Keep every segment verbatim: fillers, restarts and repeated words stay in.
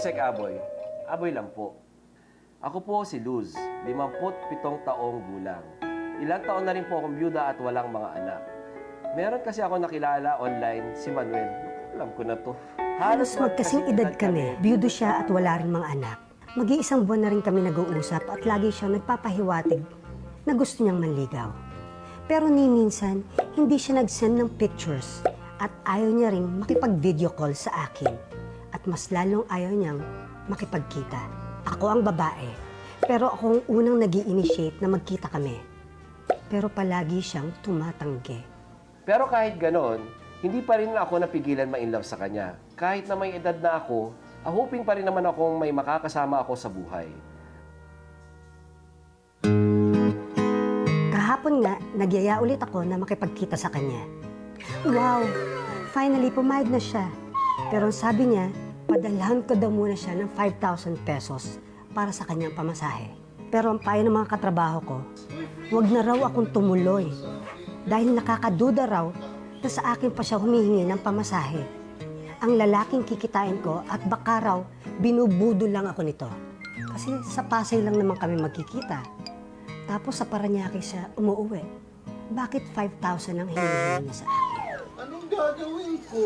Sec Aboy. Aboy lang po. Ako po si Luz, limampu't pitong taong gulang. Ilang taon na rin po akong byuda at walang mga anak. Meron kasi ako nakilala online, si Manuel. Alam ko na 'to. Halos magkasing edad kami. Byudo siya at wala ring mga anak. Mag-iisang buwan na rin kami nag-uusap at lagi siyang nagpapahiwatig na gusto niyang manligaw. Pero ni minsan, hindi siya nag-send ng pictures at ayaw niya ring makipag-video call sa akin. At mas lalong ayaw niyang makipagkita. Ako ang babae, pero ako ang unang nag-i-initiate na magkita kami. Pero palagi siyang tumatanggi. Pero kahit ganon, hindi pa rin ako napigilan ma-inlove sa kanya. Kahit na may edad na ako, ah, hoping pa rin naman akong may makakasama ako sa buhay. Kahapon nga, nagyaya ulit ako na makipagkita sa kanya. Wow! Finally, pumayag na siya. Pero ang sabi niya, padalhan ko daw muna siya ng five thousand pesos para sa kanyang pamasahe. Pero ang payo ng mga katrabaho ko, wag na raw akong tumuloy dahil nakakaduda raw na sa akin pa siya humihingi ng pamasahe. Ang lalaking kikitain ko at baka raw binubudol lang ako nito. Kasi sa Pasay lang naman kami magkikita. Tapos sa Parañaque siya umuuwi. Bakit five thousand ang hinihingi niya sa akin? Anong gagawin ko?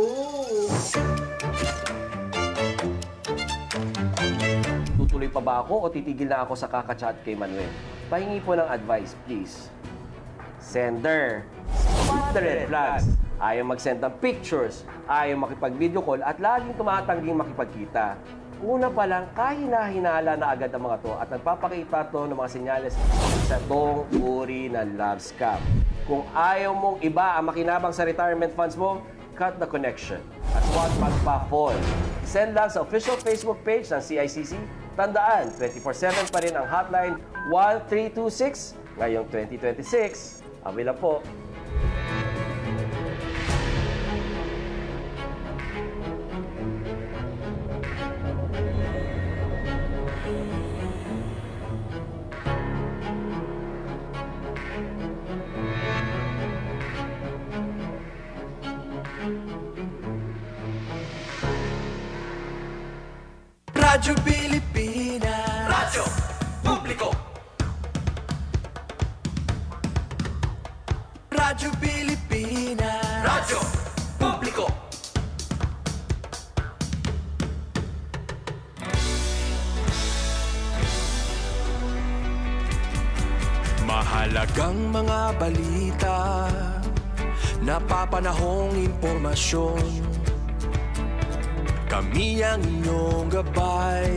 Tutuloy pa ba ako o titigil na ako sa kaka-chat kay Manuel? Pahingi po ng advice, please. Sender. Spot the red flags. Ayaw mag-send ng pictures, ayaw makipag-video call, at laging tumatangging makipagkita. Una pa lang, kahina-hinala na agad ang mga 'to at nagpapakita 'to ng mga senyales sa 'tong uri ng love scam. Kung ayaw mong iba ang makinabang sa retirement funds mo, cut the connection. At huwag magpa-fall. Send lang sa official Facebook page ng C I C C. Tandaan, twenty-four seven pa rin ang hotline one three two six ngayong twenty twenty-six. Abay lang po. Radyo Pilipinas. Radyo Publiko. Radyo Pilipinas. Radyo Publiko. Mahalagang mga balita, napapanahong impormasyon. Kami ang inyong gabay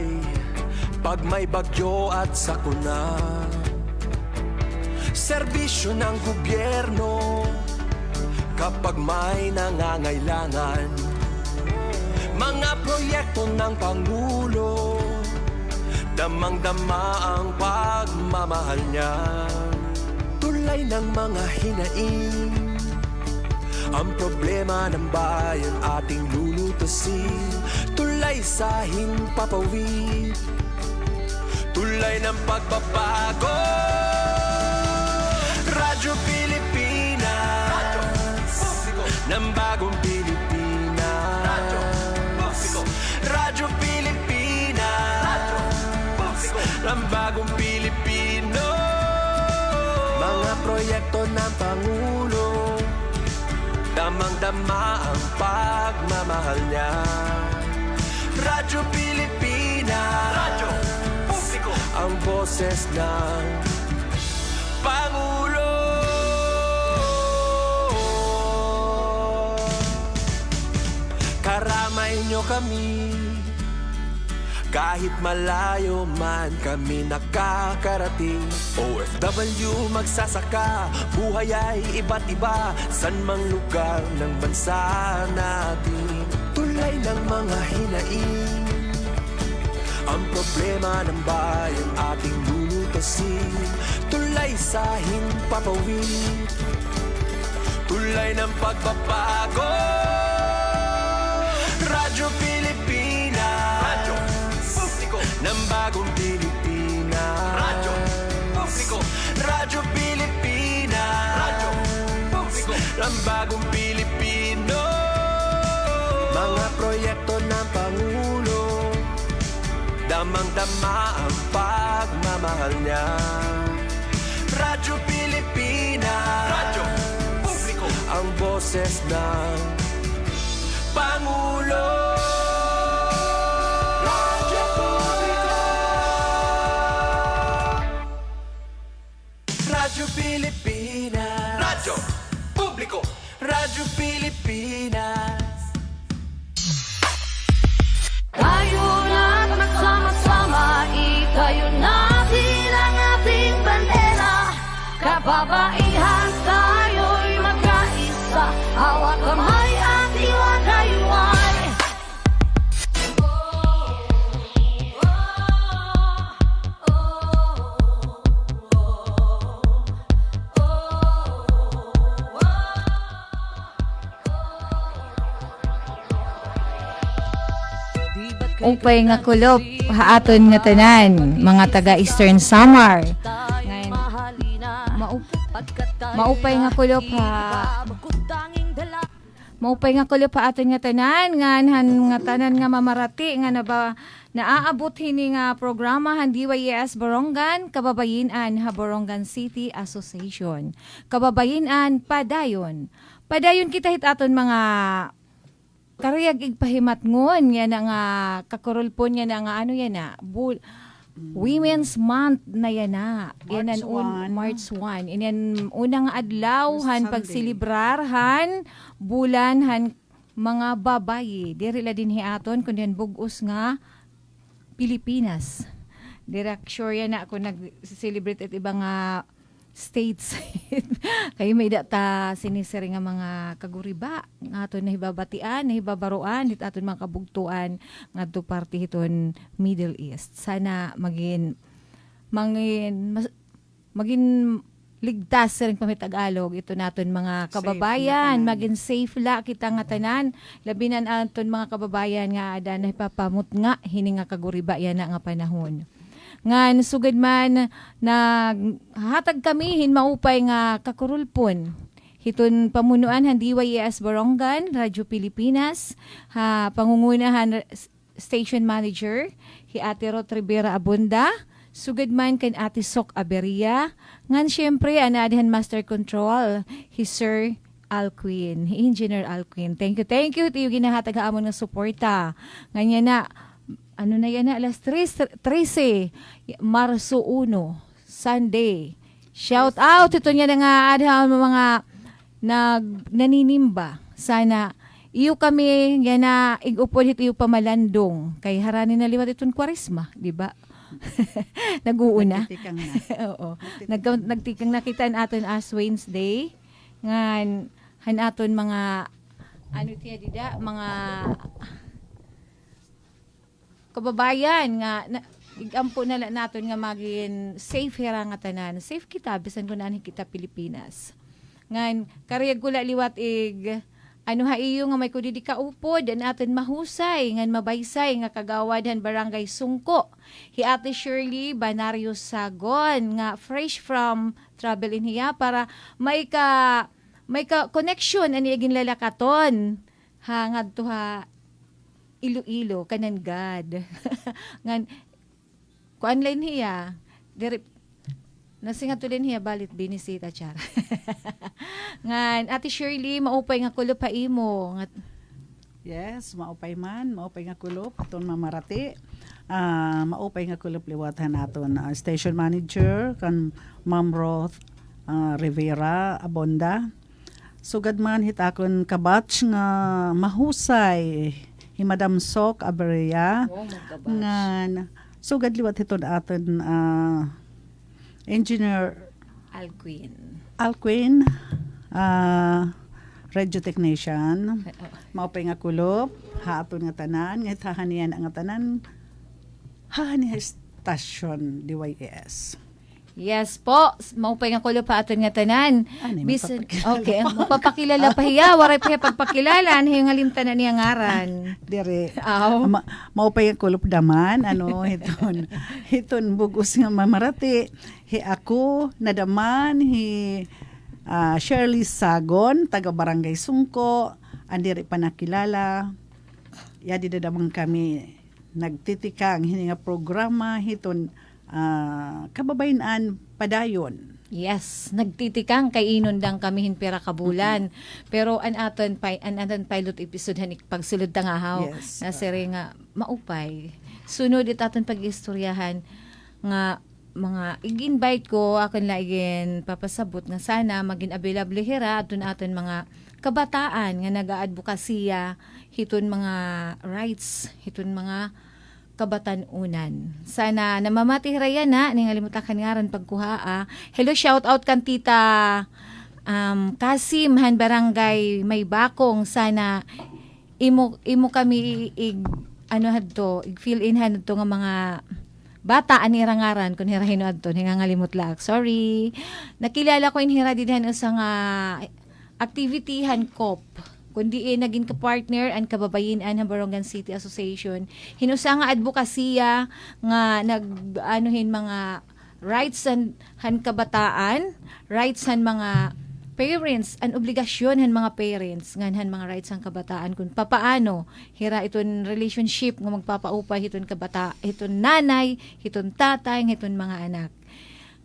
pag may bagyo at sakuna. Serbisyo ng gobyerno kapag may nangangailangan. Mga proyekto ng Pangulo, damang-dama ang pagmamahal niya. Tulay ng mga hinaing, ang problema ng bayan ating lulutasin. Tulay sa himpapawid, tulay ng pagbabago. Radyo Pilipinas, Radyo Publiko ng Bagong Pilipinas. Radyo Publiko. Radyo Pilipinas, Radyo Publiko ng Bagong Pilipino. Mga proyekto ng Pangulo, damang-dama ang pagmamahal niya. Radyo Pilipinas, Radyo Publiko, ang boses ng Pangulo. Karamay niyo kami, kahit malayo man kami nakakarating. O F W, magsasaka, buhay ay iba't iba, san mang lugar ng bansa natin. Tulay ng mga hinaing, ang problema ng bayan ating lulutasin. Tulay sa himpapawid, tulay ng pagbabago. Radyo Pilipinas, Radyo Publiko ng Bagong Pilipinas. Radyo Publiko. Radyo Pilipinas, Radyo Publiko ng Bagong Pilipino. Mga proyekto ng Pangulo, Damang-dama ang pagmamahal niya. Radyo Pilipinas. Radyo Publiko. Ang boses ng Pangulo. Radyo Publiko. Radyo Pilipinas. Radyo Publiko. Radyo Pilipinas. Tayo na magsama-sama, itayo natin ang ating bandera. Kababaihan, tayo'y magkaisa, hawak kamay at iwagayway. Upay nga kulop ha aton ngatanan, mga taga Eastern Samar. Ngan, maup-, maupay nga kulop ha, maupay nga kulop ha aton ngatanan, ngan han ngatanan nga mamarati nga naba-, naaabot hini nga programa han D Y A S Borongan, Kababayin-an ha Borongan City Association. Kababayin-an, padayon. Padayon kita hit aton mga karuyag igpahimatngon yana nga kakurulpon yana nga ano yana, bul-, Women's Month na yana. Yana March un-, one. March one. Ini an una nga adlaw han pagselebrar han bulan han mga babayi. Diri la dinhi aton, kundi han bug-os nga Pilipinas. Diri ak sure yana kon nag-celebrate it iba nga states. Kay may-ada ta sinisiring nga mga kaguriba nga aton nahibabatian, nahibabaroan, hit aton mga kabugtoan ngadto parte hiton Middle East. Sana magin, mangin, mas-, magin ligtas siring pa mi Tagalog, ito naton mga kababayan, magin safe la kita ngatanan, labi na an aton mga kababayan nga aada nahipapamutnga hini nga kaguriba yana nga panahon. Ngan sugad man, naghahatag kami hin maupay nga kakurulpon hiton pamunuan han D Y A S Borongan, Radyo Pilipinas, ha pangunguna han s-, station manager, hi Ate Ruth Rivera Abunda, sugad man kan Ate Sok Aberia, ngan siyempre, an aada han master control, hi Sir Alquin, hi Engineer Alquin. Thank you, thank you, it iyo ginahatag ha amon nga suporta. Ngan yana, ano na yana, alas tres, trese, Marso uno, Sunday. Shout out hiton yana nga aada ha mga nag-, naninimba. Sana iyo kami yana ig-upod hit iyo pamalandong. Kay harani na liwat iton Kwaresma, di ba? Nag-uuna. Nagtitikang na. Oo. Nagtitikang. Nagka-, nagtikang na kita han aton Ash Wednesday. Ngan, han aton mga, ano tiya dida, mga kababayan nga, na, ig-ampo na la naton nga magin safe hira ngatanan. Safe kita, bisan kon anhi kita Pilipinas. Ngan, karuyag ko la liwat ig, ano ha iyo nga may ko didi kaupod, an aton mahusay, ngan mabaysay nga kagawad han Barangay Sungko. Hi Ate Shirley Banario Sagon, nga fresh from travel in hiya para may ka, may ka connection an iya ginlalakaton. Ha, ngadto ha Iloilo, kanan gad. Ngan, kuan la in hiya, diri, nasingadto la in hiya balit binisita, char. Ngan, Ate Shirley, maupay nga kulop ha imo. Ngat- Yes, maupay man, maupay nga kulop, iton mamarati. Ah, maupay nga kulop liwat han aton, ah, station manager, kan Ma'am Ruth, ah, Rivera Abonda. Sugad man hit akon kabatch nga mahusay, hi Madam Sok Aberia. Wow, magkabatch. Ngan, sugad liwat hiton aton, ah, Engineer Alquin. Alquin, ah, radio technician. Ay, oh. Maupay nga kulop ha aton ngatanan, ngan ha han yana ngatanan, ha han yana stasyon D Y A S. Yes po. S-, maupay nga kulop ha aton ngatanan. Ano, bis-, magpapakilala okay, pa? Magpapakilala pa hiya. Waray pa hiya pagpakilala. Ano hiya nga limtanan niya ngaran? Diri. Aw. Ma-, maupay nga kulop daman. Ano, hiton, hiton bug-os nga mamarati. Hi ako, nadaman, hi, ah, Shirley Sagon, taga Barangay Sungko, an diri pa nakilala. Yadi dadaman kami. Nagtitikang hini nga programa hiton, ah, kababayen-an padayon. Yes, nagtitikang kay inundang kami hin pira ka bulan. Pero an aton pi-, an aton pilot episode han ik-, pagsulod ta nga haw, yes, na siri nga maupay. Sunod it aton pag-istoryahan nga mga ig-invite ko, akon la igin papasabot nga sana magin available hira adton aton mga kabataan nga nag-aadbokasiya hiton mga rights hiton mga kabatan-onan. Sana namamati hira yana, ningalimot ak han ngaran pagkuhaa. Hello, shout out kan Tita, um, Kasim han Barangay Maybakong. Sana imo, imo kami ig, ano hadto, ig-fill in hadto nga mga bata, an ira ngaran, kon hira hin-o adto, nangangalimot la ak. Sorry. Nakilala ko in hira dida han usa nga activity han COP, kon diin nagin ka-partner an Kababayin-an han Borongan City Association hin usa nga adbokasiya nga nag-, ano hin mga rights han, han kabataan, rights han mga parents, an obligasyon han mga parents, ngan han mga rights han kabataan, kon papaano hira iton relationship nga magpapaupay hiton kabata-, hiton nanay, hiton tatay, hiton mga anak.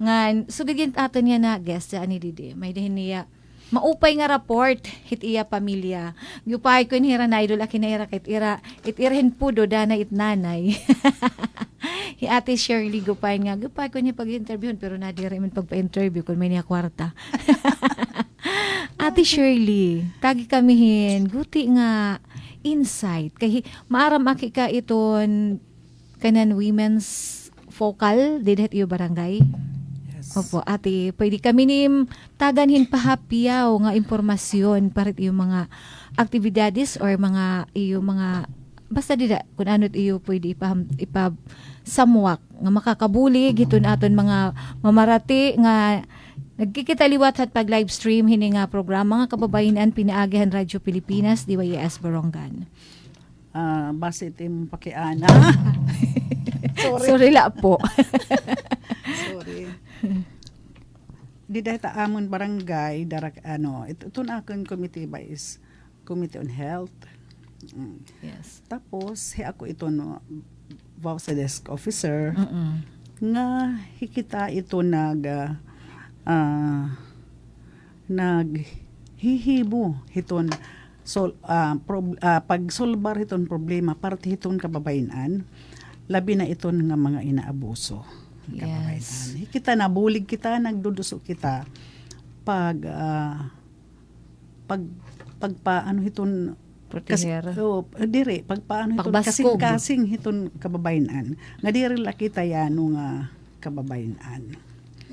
Ngan, sugad yana aton yana guest, dida ini didi. May-ada hini iya maupay nga report hit iya pamilya. Giupay ko ini hira na idol, aki na ira kay it ira, it ira hin pudo, danay it nanay. Hi Ate Shirley Gupay nga, giupay ko ini pag-interviewon, pero nadiri man pagpa-interview kon may-ada niya kwarta. Ate Shirley, tagi kami hin guti nga insight. Kay hi-, maaram aki ka iton kanan women's focal dida hit iyo barangay? Yes. Opo, ate, pwede kami nim tagan hin pahapyaw nga impormasyon para hit iyo mga aktibidades or mga iyo mga, basta dida, kon ano it iyo pwede ipaham-, ipasamwak nga makakabulig hiton aton mga mamarati nga nagkikita liwat hit pag-livestream hini nga programa nga Kababayin-an pinaagi han Radyo Pilipinas, D Y A S Borongan. Ah, basi it imo pakiana. Sorry. Sorry la po. Sorry. Dida hit amon barangay, darak, ano, it-, iton akon komite ba is Committee on Health. Mm. Yes. Tapos, hi ako iton VAWC desk officer, mm-mm, nga hi kita ito nag, ah, ah, naghihibo hiton sol-, ah, prob-, ah, pagsolbar hiton problema parte hiton kababayen-an, labi na iton nga mga inaabuso. Yes. Kababayen-an. Hi kita, nabulig kita, nagduduso kita pag, ah, pag-, pagpaano hiton kas-, proteher, oo, diri, pagpaano hiton pagbaskog, kasingkasing hiton kababayen-an. Nga diri la kita yano nga kababayen-an.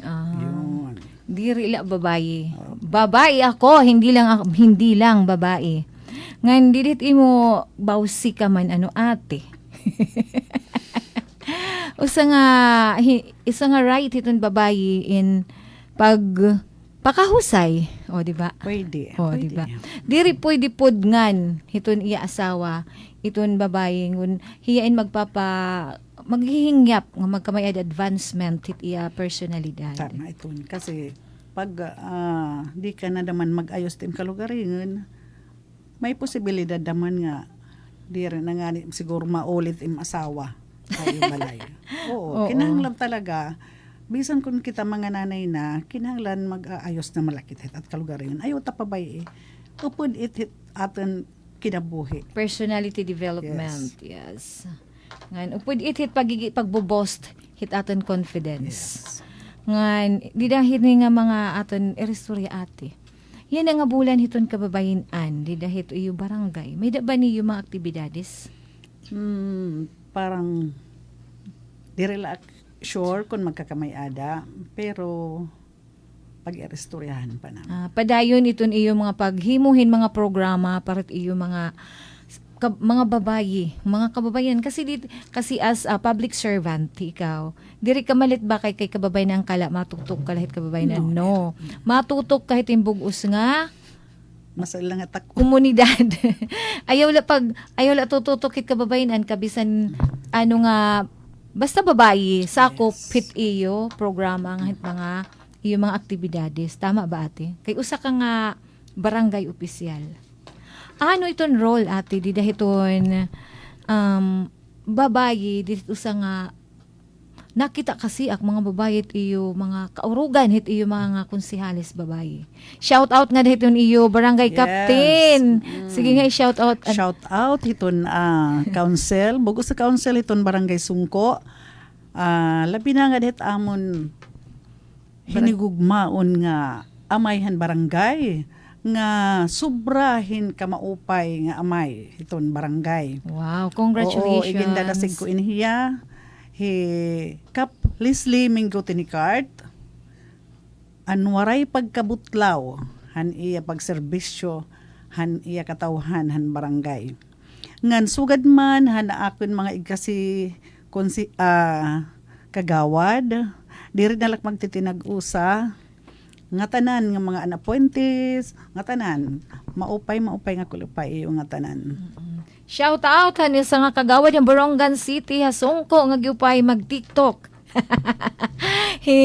Ah. Yun. Diri la babayi. Oo. Babayi ako, hindi lang ako, hindi lang babayi. Ngan didi hit imo VAWC ka man, ano, ate. Usa nga, hi-, usa nga right hiton babayi in pag pakahusay, o, di ba? Pwede, o, di ba? Pwede. Diri pwede pudngan hiton iya asawa, iton babayi, ngun hiya in magpapa-, maghihingyap nga magkamay-ada advancement hit iya personalidad. Tama iton. Kasi pag, ah, di ka na daman mag-ayos hit im kalugaringon, may posibilidad daman nga diri na ngani siguro maulit im asawa ha iyo balay. Oo, oo, kinahanglan talaga, bisan kon kita mga nanay na, kinahanglan mag-aayos na man la kita hit at kalugaringon. Ayaw ta pabay-i. Upod it hit aton kinabuhi. Personality development, yes. Yes. Ngan, upod it hit pagigi-, pagbo-boost hit aton confidence. Yes. Ngan, dida hini nga mga aton iristorya, ate. Yana nga bulan hiton kababayen-an, dida hit iyo barangay, may-ada ba niyo mga aktibidades? Hmm, parang diri la ak sure kon magkakamay-ada, pero pag-iristoryahan pa naman. Ah, padayon iton iyo mga paghimo hin mga programa para hit iyo mga ka-, mga babayi, mga kababayen. Kasi di, kasi as a public servant, ikaw, diri ka malit ba kay, kay kababayen-an ka la, matutok ka la hit kababayen-an? No. No. Matutok ka hit im bug-os nga masal na nga tako, komunidad. Ayaw la pag, ayaw la tututok hit kababayen-an ka bisan ano nga, basta babayi, sakop, yes, hit iyo programa nga hit mga iyo mga aktibidades. Tama ba, ate? Kay usa ka nga barangay opisyal. Ano iton role, ate, dida hiton, um, babayi, diri usa nga nakita kasi ak mga babayi hit iyo mga kaurugan hit iyo mga konsehales babayi. Shout out ngada hiton iyo barangay captain. Sige nga, i-shout out. Shout out hiton, ah, council, bug-os nga council hiton Barangay Sungko. Ah, labi na ngada hit amon hinigugmaon nga amay han barangay nga sobra hin kamaupay nga amay hiton barangay. Wow, congratulations. Oo, igindadasig ko ini hiya, hi Kap Leslie Mingo Tinicart, an waray pagkabutlaw han iya pagserbisyo han iya katawhan han barangay. Ngan sugad man han akon mga igkasi-, konsi-, ah, kagawad, diri na la ak magtitinag-usa, ngatanan nga mga unappointees, ngatanan, maupay, maupay nga kulop ha iyo ngatanan. Mm-mm. Shout out han usa nga kagawad han Borongan City ha Sungko nga giupay mag-TikTok. Hi,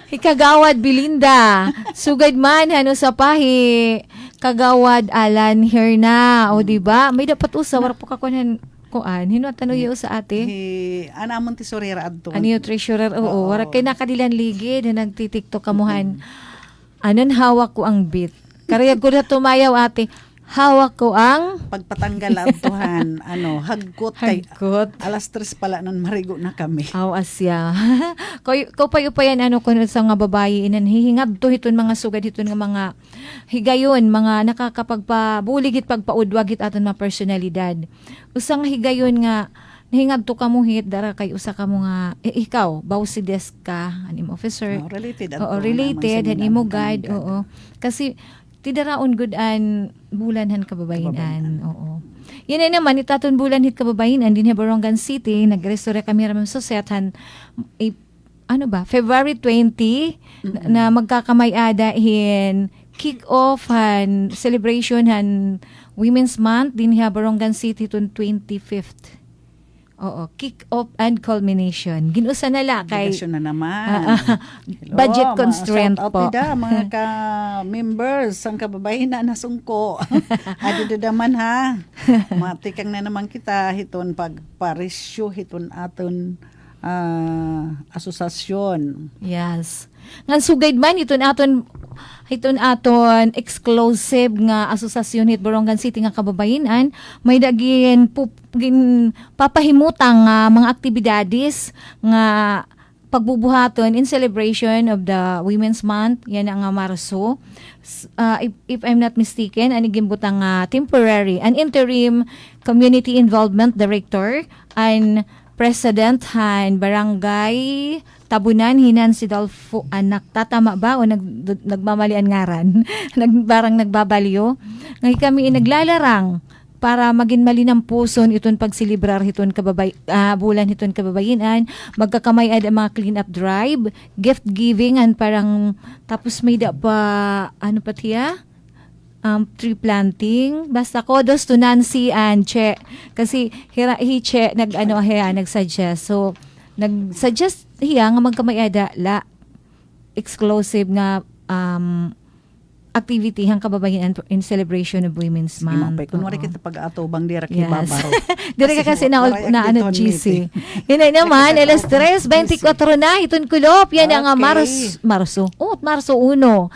hi Kagawad Belinda. Sugad man han usa pa hi Kagawad Alan Herna. O, di ba? May dapat usa, wara pa kakuan han kuan. Hin-o it an iya usa, ate? Hi, an amon tesorera adto. An iyo treasurer, oo. Wara kay nakadilan ligid, nagti-TikTok kamo han. Anon hawak ko ang beat. Karuyag ko na tumayaw, ate. Hawak ko ang pagpatanggal adto han, ano, hagkot kay alas tres pa la nan marigo na kami. Aw, asya. Kay, kaupay-upayan, ano, kun usa nga babayi ini, hihingadto hiton mga sugad hiton nga mga higayon, mga nakakapagpabulig hit pagpaudwag hit aton mga personalidad. Usa nga higayon nga nahingadto kamo hit dara kay usa kamo nga, eh, ikaw, bawsi desk ka, an imo officer. Oo, related han imo guard, oo. Kasi, tidaraon gud an bulan han kababayin-an. Oo. Yana naman, it aton bulan hit kababayin-an dinhi ha Borongan City, nag-iristorya kami hira Ma'am Suzette han, eh, ano ba, February twenty, na, na magkakamay-ada hin kick-off han celebration han Women's Month dinhi ha Borongan City hiton twenty-fifth. Oo, kick-off and culmination. Gin-usa na la kay obligasyon na naman. Budget constraint po. Shout out dida, mga ka-members, an kababayin-an ha Sungko. Adi dida man, ha. Matikang na naman kita hiton pagparisyo hiton aton, ah, asosasyon. Yes. Ngan sugad man hiton aton, hiton aton exclusive nga asosasyon hit Borongan City nga kababayin-an, may-ada gin-, pu-, ginpapahimutang nga mga aktibidades nga pagbubuhaton in celebration of the Women's Month, yana nga Marso. S-, ah, if, if I'm not mistaken, an iginbutang nga temporary, an interim community involvement director, an president han barangay Tabunan, hi Nancy Dolfo Anak. Tatama ba o nag-, nagmamali an ngaran? Nag-, parang nagbabalyo. Ngay kami naglalarang para magin malinampuson iton pagselebrar hiton kababay-, ah, bulan hiton kababayin-an. Magkakamay-ada an mga clean-up drive, gift giving, an parang, tapos may-ada pa, ano pa tiya? Um, tree planting. Basta kudos to Nancy and Che. Kasi hira, hi Che nag-, ano, hiya, nag-suggest. So, nag-suggest hiya nga magkamay-ada la exclusive nga, um, activity han kababayin-an in celebration of Women's Month. Sige, maupay. Kun waray kita pag-atubang, diri ka kibabaro. Diri ka kasi na, na ano, G C. Yana naman, alas tres beintikwatro na hiton kulop. Yana nga Mars-, Marso. Oh, Marso uno.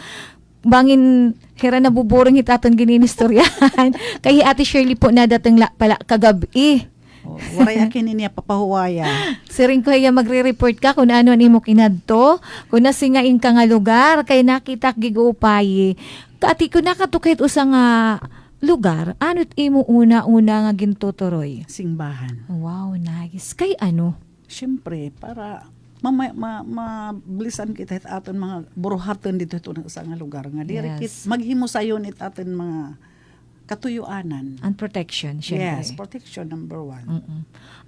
Bangin hira nabuburing hit aton gin-iinistoryahan. Kay hi Ate Shirley po nadating la pala kagab-i. Oh, waray ak hini niya papahuwaya. Siring ko hiya magre-report ka kun ano an imo kinadto, kun nasingain ka nga lugar, kay nakita ak gig-uupayi. Ka, ate, kun nakadto ka hit usa nga lugar, ano it imo una-una nga gintuturoy? Simbahan. Wow, nice. Kay ano? Siyempre, para ma-, ma-, ma-, mablisan kita hit aton mga buruhaton didto hit usa nga lugar nga diri kit maghimo sayon it aton mga katuyoanan. An protection, syempre. Yes, protection number one. Mm-mm.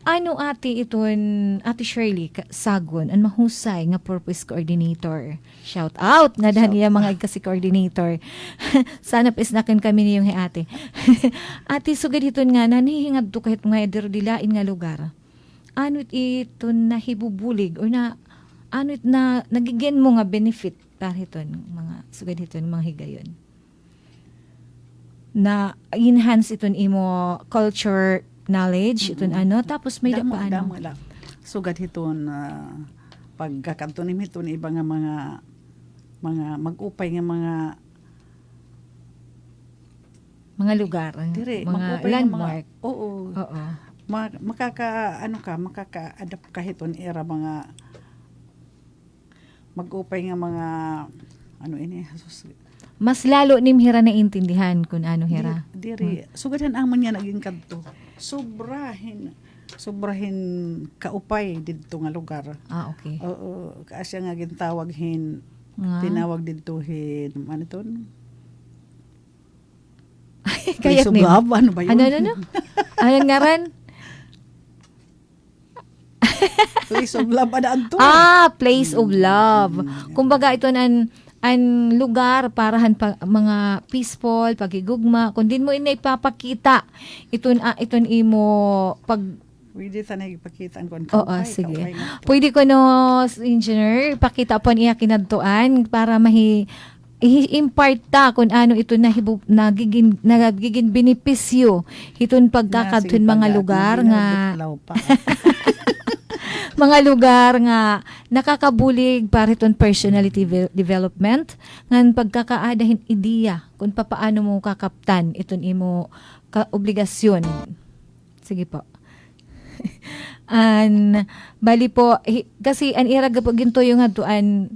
Ano, ate, iton, Ate Shirley Ka-, Sagon, an mahusay nga purpose coordinator? Shout out ngada han iya mga igkasi coordinator. Sana paisnakan kami niyo hi ate. Ate, sugad hiton nga, nanhihingadto ka hit mga diri lain nga lugar. Ano it iton nahibubulig or na, ano it na, nagigin mo nga benefit para hiton mga, sugad hiton mga higayon? Na-enhance iton imo culture, knowledge, iton ano, tapos may da Damo, pa ano. Damo la. Sugad hiton, ah, pagkakadto nimo hiton iba nga mga, mga mag-upay nga mga Mga lugar, Diri, mga mag-upay nga mga landmark. Oo. Oo. Ma-, makaka-, ano ka, makaka-adapt ka hiton ira mga mag-upay nga mga, ano ini, sus-, Mas lalo nim hira naintindihan kun ano hira. Di-, diri. Hmm. Sugad han amon nga naging kadto. Sobra hin, sobra hin kaupay didto nga lugar. Ah, okay. Oo, kaasya nga gintawag hin, Nga? tinawag didto hin, ano ton? Kaya Place of name. Love, ano ba yun? Ano, ano, ano? Ano ngaran? Place of love, ada adto. Ah, place of love. Mm, mm, yeah. Kumbaga, iton an, an lugar para han pa-, mga peaceful, paghigugma. Kun diin mo ini ipapakita, iton, ah, iton imo pag- Pwede ta na ipakita an kuan, Oo, kaupay, sige. Kaupay nga to. Pwede kuno, Engineer, ipakita po an iya kinadtuan para mahi-, i-impart ta kun ano ito nahibu-, nagigin-, nagigin benepisyo hiton pagkakadto hin mga lugar nga, mga lugar nga nakakabulig para hiton personality ve-, development, ngan pagkakaada hin ideya kun papaano mo kakaptan iton imo ka-, obligasyon. Sige po. An, bali po, hi-, kasi an ira po gintuyo ngadto an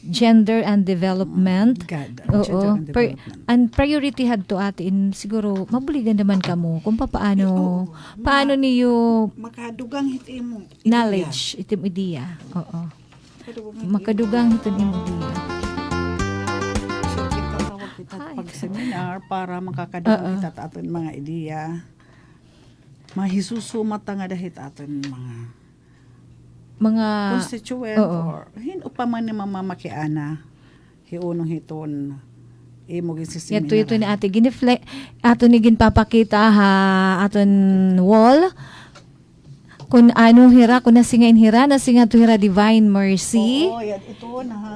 gender and development. Mm, gender and development. An priority hadto atin, siguro, mabuligan naman kamo kung papaano, paano niyo makadugang hit imo knowledge, it imo ideya. Oo. Makadugang hit imo ideya. So, kita tawag kita pag-seminar para makakadugang kita aton mga ideya. Mahisusuma ta ngada hit aton mga, mga constituent, oo, or hin-o pa man nga mamamakiana, hiuno hiton imo ginsiseminar. Yadto, yadto ni ate, ginifle-, aton ni ginpapakita ha aton wall. Kun ano hira, kun nasingain hira, nasingadto hira Divine Mercy. Oo, yan, ito na ha.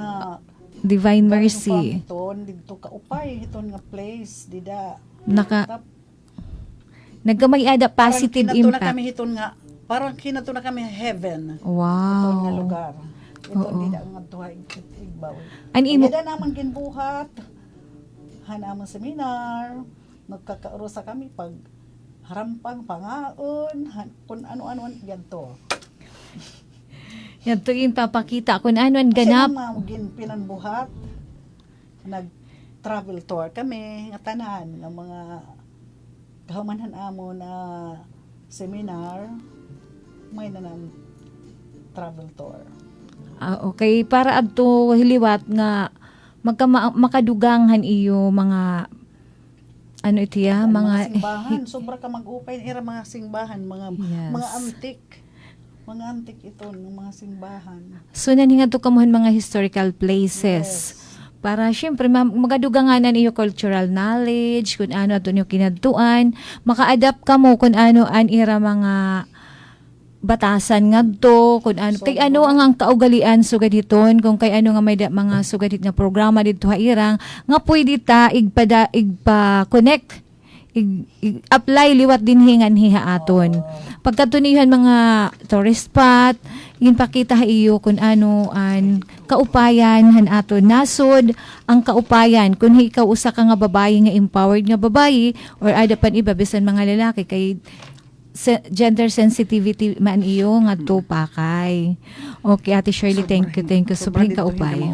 Divine Mercy. Didto kaupay, hiton nga place, dida. Naka- Nagkamay-ada positive impact. Parang kinato na kami hiton nga, parang kinato na kami heaven. Wow. Hiton nga lugar. Hiton dida ngadto ha ig-, igbaw. An imo- Dida namon ginbuhat. Han amon seminar, nagkakaurusa kami pag harampang pangaon, han-, kun ano-ano yadto. Yadto in papakita kun ano an ganap. Kasi mga gin-, pinanbuhat. Nag-travel tour kami, nga tanan, nga mga kahuman han amon, ah, seminar, may-ada nam travel tour. Ah, okay. Para adto liwat nga magka-, ma-, makadugang han iyo mga, ano ito ya, mga simbahan. Sobra ka mag-upay, ira mga simbahan, mga, mga antique. Mga antique iton, mga simbahan. So, nanhingadto kamo han mga historical places. Yes. Para, syempre, ma-, magadugangan an iyo cultural knowledge, kun ano aton iyo kinadtuan, maka-adapt kamo kun ano an ira mga batasan ngadto, kun ano, kay ano an, an kaugalian sugad hiton, kun kay ano nga may-ada mga sugad hit nga programa didto ha ira, nga pwede ta igpada-, igpa-connect ig-, ig-apply liwat dinhi nganhi ha aton. Pagkadto niyo han mga tourist spot, ginpakita ha iyo kun ano an kaupayan han aton nasod, an kaupayan. Kun ikaw usa ka nga babayi nga empowered nga babayi, or ada pa an iba bisan mga lalaki, kay se-, gender sensitivity man iyo ngadto pakay. Okay, Ate Shirley, thank you, thank you. Sobra hin kaupay.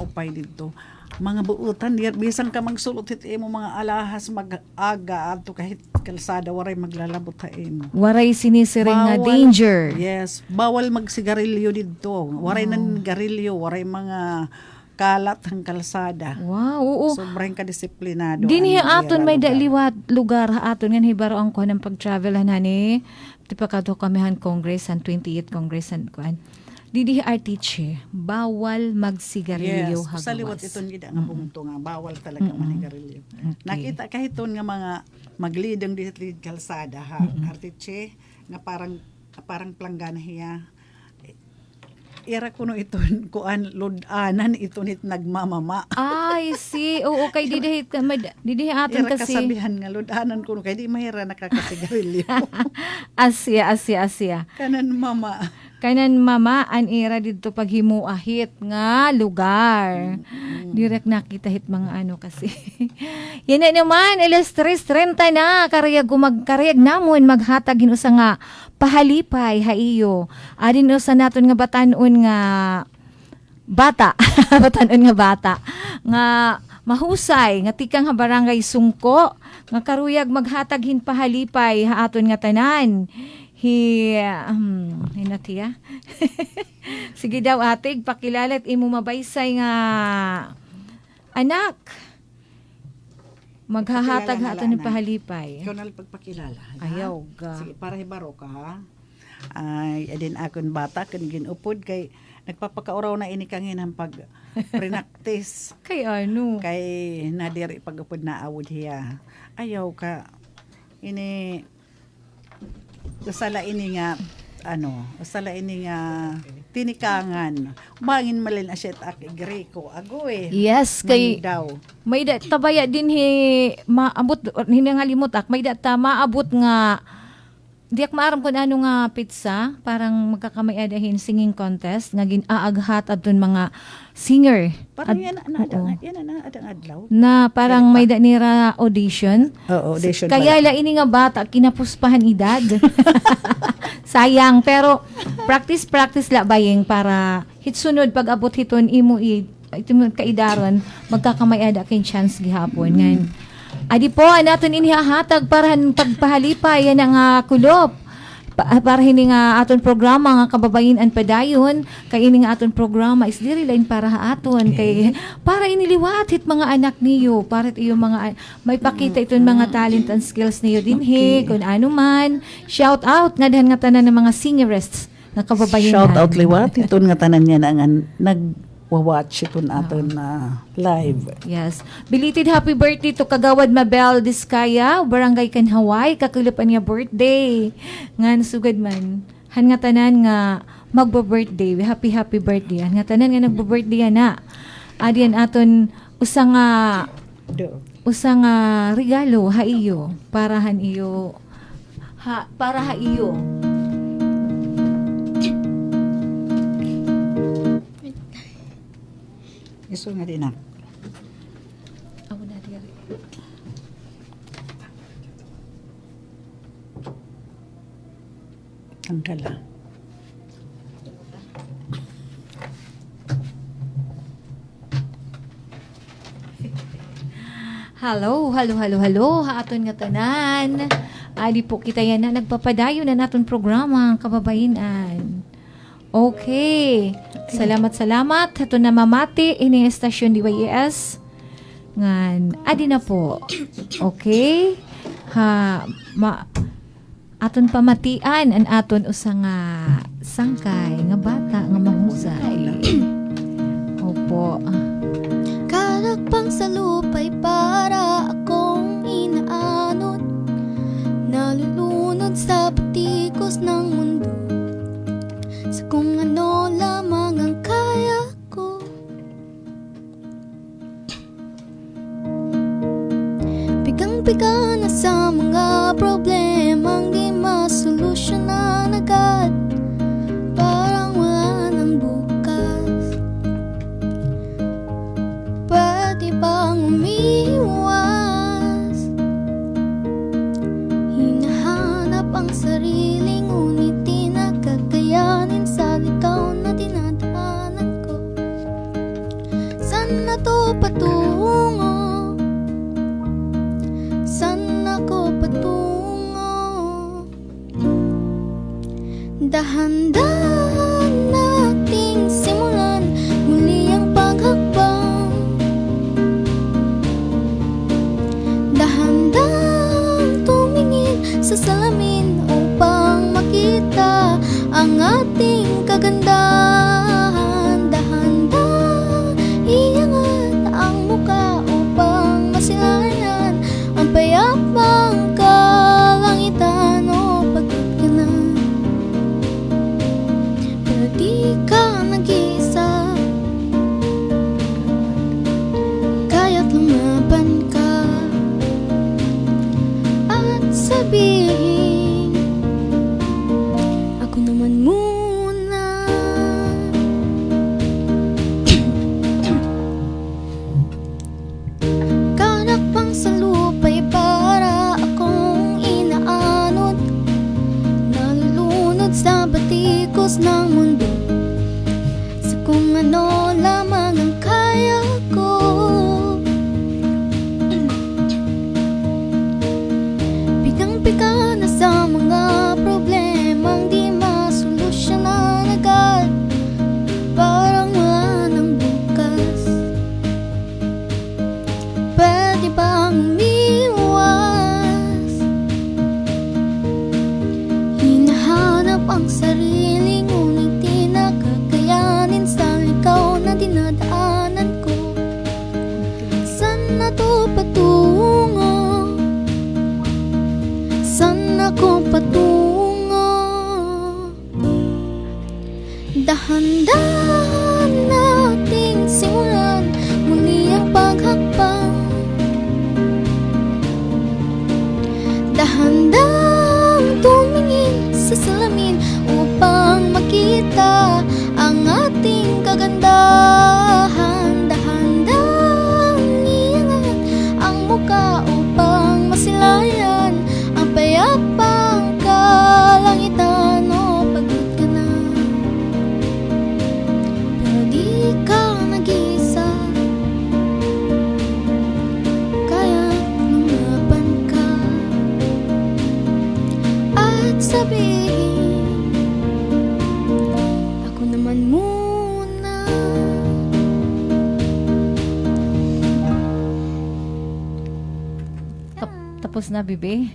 Mga buotan, diri, bisan ka magsul-ot hit imo mga alahas, mag-aga, adto ka hit kalsada, waray maglalabot ha imo. Waray sinisiring nga danger. Yes, bawal magsigarilyo didto. Waray nan garilyo, waray mga kalat han kalsada. Wow, oo. Sobra hin kadisiplinado. Dinhi ha aton may-ada liwat lugar ha aton nganhi baro an kuan an pag-travel han hani. Tipakadto kami han Congress, han twenty-eighth Congress, han kuan. Didi hi Artiche, bawal magsigarilyo ha gawas. Yes, usa liwat iton dida nga bungto nga bawal talaga manigarilyo. Okay. Nakita ka hiton nga mga maglidong didi kalsada ha, Artiche, nga parang, parang planggana hiya. ira kuno iton, kuan, lud-anan iton it nagmamama. I see. Oo, kay didi hit, may, didi aton ira kasi kasabihan nga lud-anan kuno, kay di mahira nakakasigarilyo. Asya, asya, asya. Kanan mama. Kanan mama an ira didto paghimua hit nga lugar. Mm-mm. Diri ak nakita hit mga ano kasi. Yana naman, alas tres treinta na, karuyag ko mag-, karuyag namon maghatag hin usa nga pahalipay ha iyo. Adi na usa naton nga batan-on nga bata. Batan-on nga bata. Nga mahusay, nga tikang ha Barangay Sungko, nga karuyag maghatag hin pahalipay ha aton ngatanan. Hi, um, hinat hiya. Sige daw, ate, pakilala it imo mabaysay nga anak. Maghahatag ha aton hin pahalipay. Ikaw na la pagpakilala, ha? Ayaw ga. Sige, para hibaro ka, ha? Ay, adin akon bata, kun gin-upod kay nagpapakauraw na ini kangin han pag-practice. Kay ano? Kay nadiri pag-upod naawod hiya. Ayaw ka. Ini, usa la ini nga, ano, usa la ini nga tinikangan. Bangin malin asya it ak igriko. Agoy. Yes, kay may-ada ta baya dinhi maabot, hinangalimot ak, may-ada ta maabot nga, di ak maaram kun ano nga petsa, parang magkakamay-ada hin singing contest nga gin-aaghat adton mga singer. Parang yana na ada nga, yana na ada nga adlaw. Na parang may-ada nira audition. Oo, audition pala. Kaya la ini nga bata kinapuspahan edad. Sayang, pero practice, practice la baying para hit sunod pag-abot hiton imo i-, imo kaidaron, magkakamay-ada kay chance gihapon. Ngan, adi po an aton inhihahatag para han pagpahalipay yana nga kulop. Pa-, para hini nga aton programa nga Kababayin-an padayon, kay ini nga aton programa is diri la in para ha aton, kay para ini liwat hit mga anak niyo, para hit iyo mga an-, maipakita iton mga talent and skills niyo dinhi, kun ano man. Shout out ngada han ngatanan nga mga singerettes nga kababayin-an. Shout out liwat hiton ngatanan yana nga nagwa-watch hiton aton, ah, live. Yes. Belated happy birthday to Kagawad Mabel Discaya, Barangay Canjaway, kakulop an iya birthday. Ngan sugad man han ngatanan nga magba-birthday, happy, happy birthday. Han ngatanan nga nagba-birthday yana. Adi an aton usa nga, usa nga regalo ha iyo, para han iyo, ha, para ha iyo. Iso nga dinak. Amo na diri. Tanggal, ah. Hello, hello, hello, hello ha aton ngatanan. Adi po kita yana nagpapadayon an aton programa, Kababayin-an. Okay. Salamat, salamat. Aton namamati ini nga estasyon D Y A S. Ngan, adi na po. Okay. Ha, ma-, aton pamatian an aton usa nga sangkay nga bata nga mahusay. Opo. Kadakpang salupay para akong inaanod. Nalulunod sa patikos ng mundo. Sa kung ano lamang ang kaya ko. Pigang-piga na sa mga problemang di masolusyonan agad. Parang wala nang bukas. Pwede bang umiwas? Hinahanap ang sarili, ngunit di na kakayanin sa litaw na dinadaanan ko. Saan na 'to patungo? Saan ako patungo? Dahan-dahan nating simulan muli ang paghakbang. Dahan-dahang tumingin sa salamin upang makita ang ating kagandahan. Dahan-dahang iangat ang muka upang masilayan ang payapang kalangitan o pagkikita. Pero di ka nag sabihin, ako naman muna. Kanak pang salupay para akong inaanod, nalulunod sa batikos ng mundo. Sa kung ano lamang ang kaya ko. Pikang-pika na sa mga problemang di masolusyonan agad. Parang wala nang bukas. Pwede bang umiwas? Hinahanap ang sarili, ngunit di na kakayanin sa likaw na dinadaanan ko. Saan na 'to patungo? Saan ako patungo? Dahan-dahan nating simulan muli ang paghakbang. Dahan-dahang tumingin sa salamin upang makita ang ating kagandahan. Dahan-dahang iangat ang muka upang masilayan ang payapang kalangitan. O, pagod ka na, pero di ka nag-iisa. Kaya lumaban ka at sabihin, ako naman muna. Tap-, tapos na, bibi?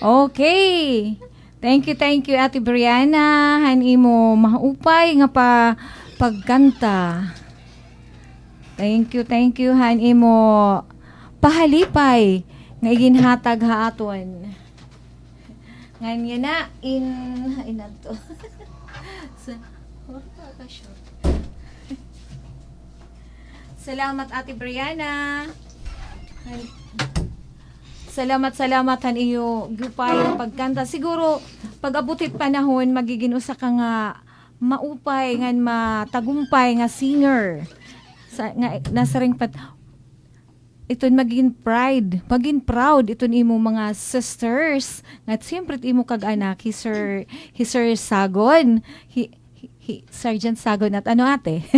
Okay. Thank you, thank you, Ate Brianna, han imo maupay nga pa-, pagkanta. Thank you, thank you, han imo pahalipay nga iginhatag ha aton. Ngan yana, in, in adto. Sa, salamat, Ate Brianna. Salamat, salamat han iyo giupay nga pagkanta. Siguro, pag-abot hit panahon, magigin usa ka nga maupay ngan matagumpay nga singer. Sa, nga, nasiring pa it, iton magin pride, magin proud iton imo mga sisters. Ngan siyempre it imo kag-anak, hi Sir, hi Sir Sagon, hi, hi, hi Sergeant Sagon at ano, ate?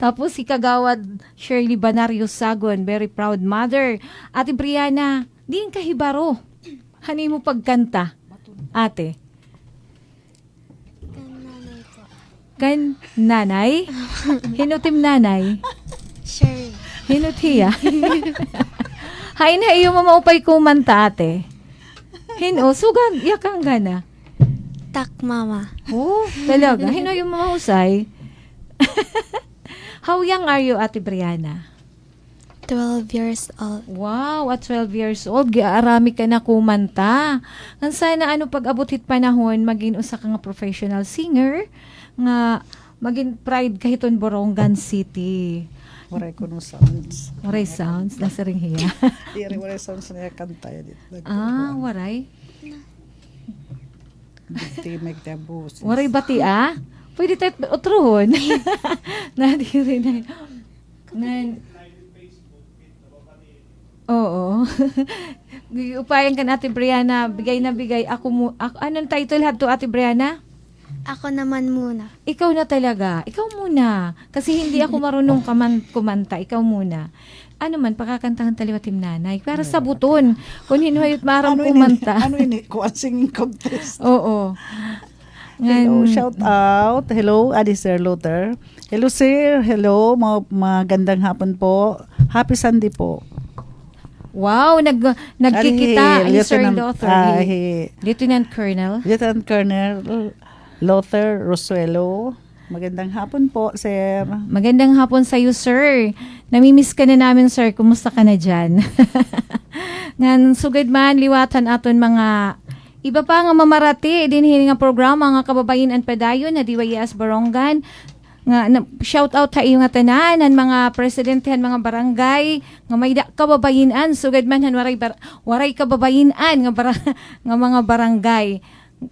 Tapos si Kagawad Shirley Banario Sagon, very proud mother. Ate Brianna, diin ka hibaro han imo pagkanta, ate? Kan nanay po. Kan nanay? Hin-o it im nanay? Sherry. Hin-o it hiya? Hain ha iyo mamaupay kumanta, ate? Hin-o? Sugad, yakan gana. Tak mama. Oh, talaga? Hin-o it iyo mama, Husay? How young are you, Ate Brianna? Twelve years old. Wow, at twelve years old, giaarami ka na kumanta. Ngan sana, ano, pag-abot hit panahon, magin usa ka nga professional singer, nga magin pride ka hiton Borongan City. Waray kuno sounds. Waray sounds, nasiring hiya. Diri, waray sounds na kanta, ya, di, ah, waray? Diri, may boses. Waray bati, ah? Pwede tayo utrohon. Nadiri na. Ngan, oo. Giupayan kan Ate Brianna, bigay na bigay. Ako mu-, ak-, anong title hadto, Ate Brianna? Ako naman muna. Ikaw na talaga. Ikaw muna. Kasi hindi ako marunong kaman-, kumanta. Ikaw muna. Ano man, pakakantahan ta liwat him nanay. Para sabuton. Kun hin-o it maaram kumanta. Ano ini? Kuan, singing contest. Oo. Hello, shout out. Hello, adi Sir Luther. Hello, sir. Hello, ma-, magandang hapon po. Happy Sunday po. Wow, nag-, nagkikita hi Sir Luther, ah, hi Lieutenant Colonel. Lieutenant Colonel Luther Rosuelo. Magandang hapon po, sir. Magandang hapon sa iyo, sir. Namimiss ka na namin, sir. Kumusta ka na diyan? Ngan sugad man liwat han aton mga iba pa nga mamarati dinhi nga programa nga Kababayen-an Padayon ha D Y S Borongan. Nga, na, shout out ha iyo nga tanan, han mga presidente han mga barangay, nga may-ada kababayin-an, sugad man han waray bar-, waray kababayin-an nga bara-, nga mga barangay.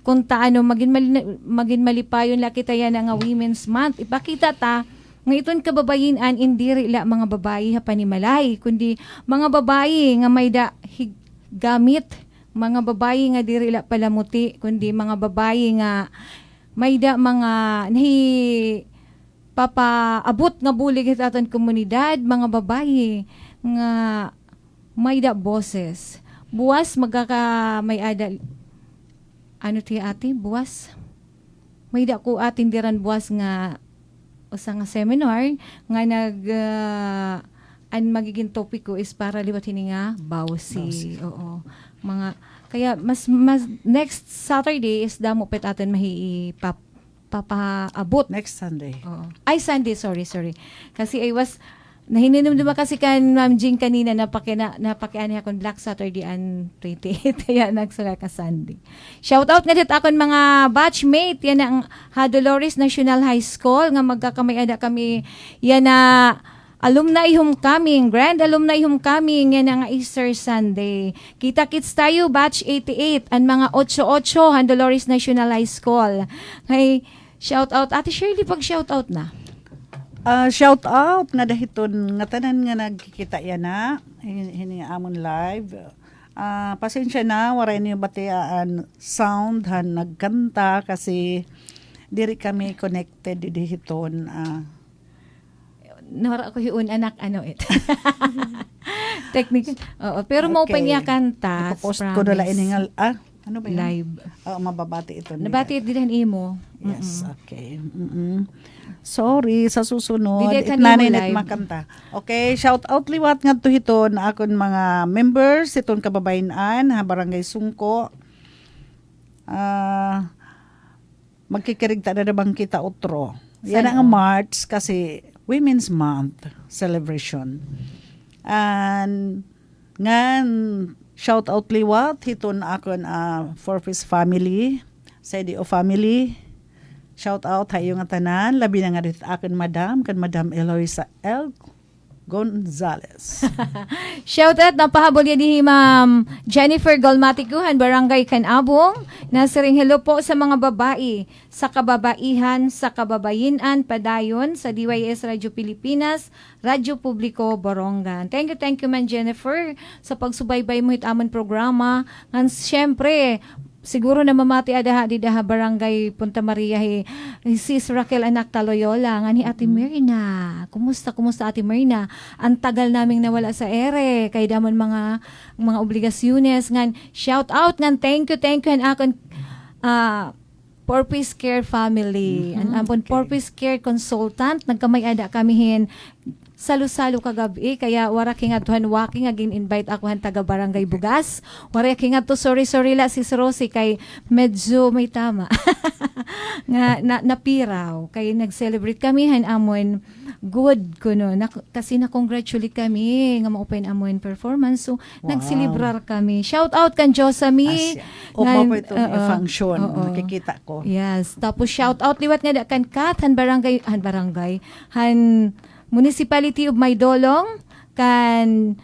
Kunta ano, magin mali-, magin malipayon la kita yana nga Women's Month. Ipakita ta nga iton kababayin-an in diri la mga babayi ha panimalay, kundi mga babayi nga may-ada hig-, gamit, mga babayi nga diri la palamuti, kundi mga babayi nga may-ada mga nahi-, papaabot nga bulig hit aton komunidad, mga babayi nga may-ada boses. Buwas magkaka-, may-ada, ano ti ate, buwas? May-ada ko atindiran buwas nga usa nga seminar nga nag, ah, an magiging topiko is para liwat hini nga bawsi. Bawsi. Oo. Mga, kaya mas, mas, next Saturday is damo pa it aton mahi-, pap-, papaabot. Next Sunday. Oo. Ay, Sunday, sorry, sorry. Kasi I was, nahinumdoma kasi kan Ma'am Jing kanina, napaki-, na, napakiana hiya kon Black Saturday an twenty-eight. Kaya nagsulat ka Sunday. Shout out ngada hit akon mga batchmate, yana ha Dolores National High School, nga magkakamay-ada kami, yana alumni homecoming, grand alumni homecoming, yana nga Easter Sunday. Kita-kits tayo, batch eighty-eight, an mga ocho ocho han Dolores National High School. Hay, shout out. Ate Shirley, pag-shout out na. Ah, shout out ngada hiton ngatanan nga nagkikita yana, hin-, hini amon live. Ah, pasensya na, waray niyo batian an sound han nagkanta kasi diri kami connected didi hiton, ah, nawara ko hiun, anak, ano it. Technical. Oo, pero mao pa niya kanta, promise. Ipopost ko na la ini nga, ah, ano ba yun? Live. Oo, mababati ito nila. Nabati it dida han imo. Yes, okay. Mm-mm. Sorry, sa susunod, it nanay nagmakanta. Okay, shout out liwat ngadto hiton akon mga members, hiton kababayin-an ha Barangay Sungko. Ah, magkikirigta na naman kita otro. Yana nga March kasi Women's Month celebration. And ngan shout out liwat hiton akon, ah, Four Ps family, Sedio family. Shout out ha iyo ngatanan, labi na ngada hit akon madam, kan Madam Eloisa L. Gonzales. Shout out, napahabol yana hi Ma'am Jennifer Golmatico han Barangay Canabong. Nasiring, "Hello po sa mga babayi, sa kababaihan, sa kababayin-an, padayon sa D Y S Radyo Pilipinas, Radyo Publiko, Borongan." Thank you, thank you, Ma'am Jennifer, sa pagsubaybay mo hit amon programa. Ngan siyempre, siguro namamati ada ha, dida ha Barangay Punta Maria hi, hi Sis Raquel Anacta Loyola, ngan hi Ate Mirna. Kumusta, kumusta, Ate Mirna? An tagal naming nawala sa ere, kay damo an mga, mga obligasyones. Ngan shout out, ngan thank you, thank you han akon, ah, Purpose Care family. An ampon Purpose Care consultant, nagkamay-ada kami hin salo-salo kagab-i, kaya waray ak hingadto han walking nga gin-invite ako han taga Barangay Bugas. Waray ak hingadto, sorry, sorry la, Sis Rosie, kay medyo may tama. Nga, na, napiraw, kay nag-celebrate kami han amon good kuno. Na, kasi na-congratulate kami nga maupay an amon performance. So, nagselebrar kami. Shout out kan Josami. Opo, ito nga function. Nakikita ko. Yes. Tapos shout out liwat ngada kan Kat, han barangay, han barangay, han Municipality of Maydolong, kan